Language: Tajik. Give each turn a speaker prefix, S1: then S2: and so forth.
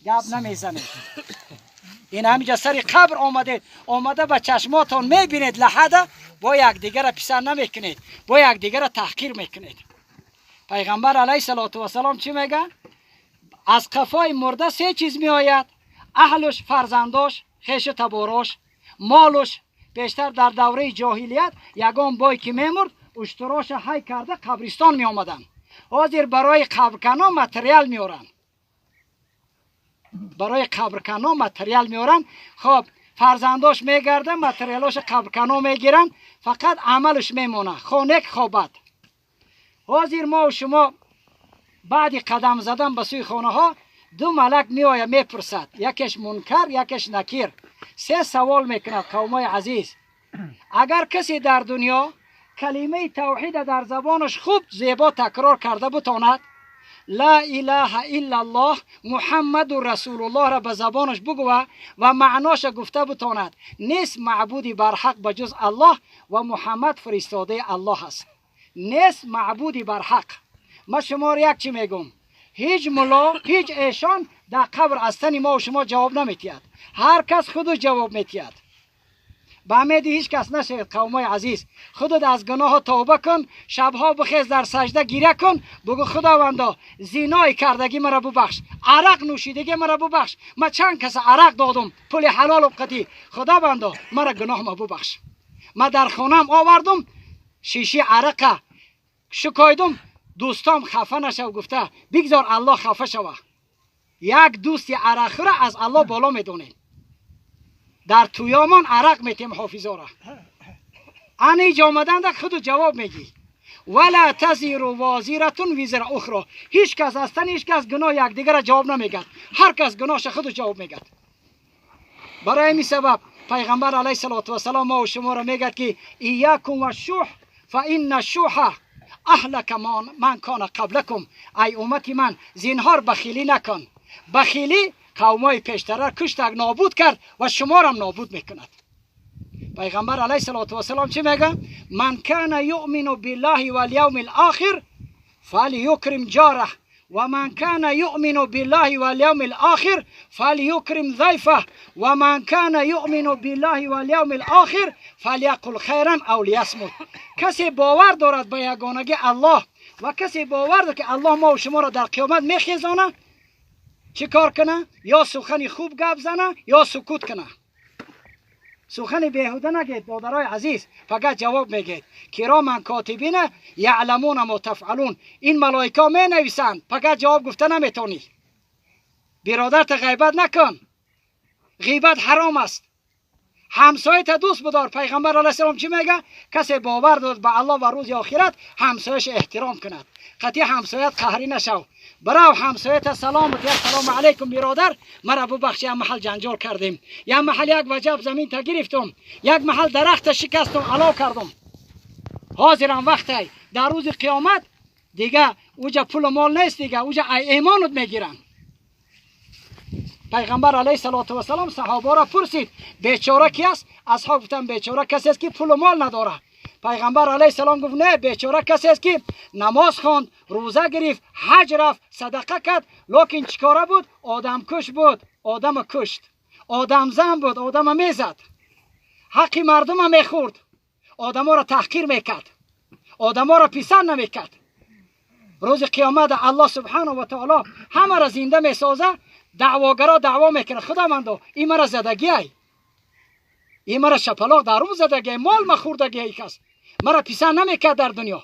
S1: Гап намезанед. Ин ҳамиҷа сари қабр омадед, омада ба чашмотон мебинед, лаҳада бо якдигара писар намекунед, бо якдигара таҳқир мекунед. Пайғамбар алайҳи вассалом чӣ мега? Аз қафои мурда се чиз меояд: аҳлуш, фарзандош, хешу таборош, молуш. Бештар дар давраи ҷоҳилият ягон бой ки мемурд, уштуроша ҳай карда қабристон меомаданд. Ҳозир барои қабркано материал меоранд, барои қабркано материал меоранд. Хоб, фарзандош мегарданд, материалоша қабркано мегиранд, фақат амалш мемонад, хонек хобад. Ҳозир мо шумо баъди қадам задан ба сӯи хонаҳо ду малак меояд, мепурсад, якеш Мункар, якеш Накир. Се савол мекунад. Қавмои азиз, агар касе дар дунё калимаи тавҳида дар забонаш хуб зебо такрор карда бутонад, ла илаҳа иллаллоҳ Муҳаммаду расулуллоҳро ба забонаш бугӯва ва маъноша гуфта бутонад, нест маъбуди барҳақ ба ҷуз Аллоҳ ва Муҳаммад фиристодаи Аллоҳ аст, нест маъбуди барҳақ. Ма шуморо як чӣ мегӯм: ҳеҷ мулло, ҳеҷ эшон дар қабр аз тани мо шумо ҷавоб наметиҳад, ҳар кас худу ҷавоб метиҳад. Ба умеди ҳеҷ кас нашавед, қавмои азиз. Худат аз гуноҳо тавба кун, шабҳо бихез, дар сажда гиря кун, бугӯ: «Худовандо, зинои кардагӣ маро бубахш, арақ нӯшидагӣ маро бубахш, ма чанд каса арақ додум пули ҳалолу қатӣ, худовандо, мара гуноҳма бубахш, ма дар хонаам овардум шиши арақа шукойдум, дӯстом хафа нашав» гуфта бигзор Аллоҳ хафа шава. Як дӯсти арақхӯра аз Аллоҳ боло медонем. Дар тӯёмон арақ метем ҳофизора. Ана иҷа омаданда худу ҷавоб мегӣ. Вала тазиру возиратун визра ухро. Ҳеҷ кас аз тани ҳеҷ кас гуноҳ якдигара ҷавоб намегад, ҳар кас гуноҳша худу ҷавоб мегад. Барои ҳамин сабаб пайғамбар алайҳи салоту вассалом мо шуморо мегӯяд, ки иякум ва шуҳ фа инна шуҳа аҳлака ман кона қаблакум. Ай уммати ман, зинҳор бахилӣ накун, бахилӣ қавмои пештара куштак, нобуд кард ва шуморам нобуд мекунад. Пайғамбар алайҳи салоту вассалом чӣ мега? Ман кана юъмину биллаҳи валявми лохир фалюкрим ҷораҳ ва ман кана юъмину биллаҳи валявми лохир фалюкрим зайфаҳ ва ман кана юъмину биллаҳи валявми лохир фалякул хайран ав лиясмут. Касе бовар дорад ба ягонагӣ Аллоҳ ва касе бовар дорад, ки Аллоҳ мо шуморо дар қиёмат мехезона, чӣ кор кана? Ё сухани хуб гап зана, ё сукут кана. Сухани беҳуда нагед, додарои азиз, фақат ҷавоб мегед. Кироман котибина яъламуна мо тафъалун. Ин малоика менависанд, фақат ҷавоб гуфта наметонӣ. Биродарта ғайбат накун, ғибат ҳаром аст. Ҳамсоята дӯст бидор. Пайғамбар алайҳиссалом чӣ мега? Касе бовар дорад ба Аллоҳ ва рӯзи охират, ҳамсояш эҳтиром кунад. Қатъи ҳамсоят қаҳрӣ нашав, барав ҳамсоята салом бут: «Ассалому алайкум, биродар, мара бубахш, як маҳал ҷанҷол кардем, як маҳал як ваҷаб заминта гирифтум, як маҳал дарахта шикастум, ало кардум». Ҳозирам вақтай. Дар рӯзи қиёмат дига уҷа пулу мол нест, дига уҷа ай эмонут мегиранд. Пайғамбар алайҳи салоту вассалом саҳобаро пурсид: «Бечора ки аст?» Асҳоб гуфтанд: «Бечора касест, ки пулу мол надорад». Пайғамбар алайҳиссалом гуфт: «Не, бечора касест, ки намоз хонд, рӯза гирифт, ҳаҷ рафт, садақа кард, лекин чӣ кора буд? Одамкуш буд, одама кушт, одамзан буд, одама мезад, ҳаққи мардума мехӯрд, одаморо таҳқир мекард, одаморо писанд намекард». Рӯзи қиёмат Аллоҳ субҳанаҳу ва таоло ҳамаро зинда месоза. Даъвогаро даъво мекунад: «Худовандо, ин мара задагиай, ин мара шапалоқ дар рӯ задагиай, мол ма хӯрдагиай, кас мара писанд намекард дар дунё».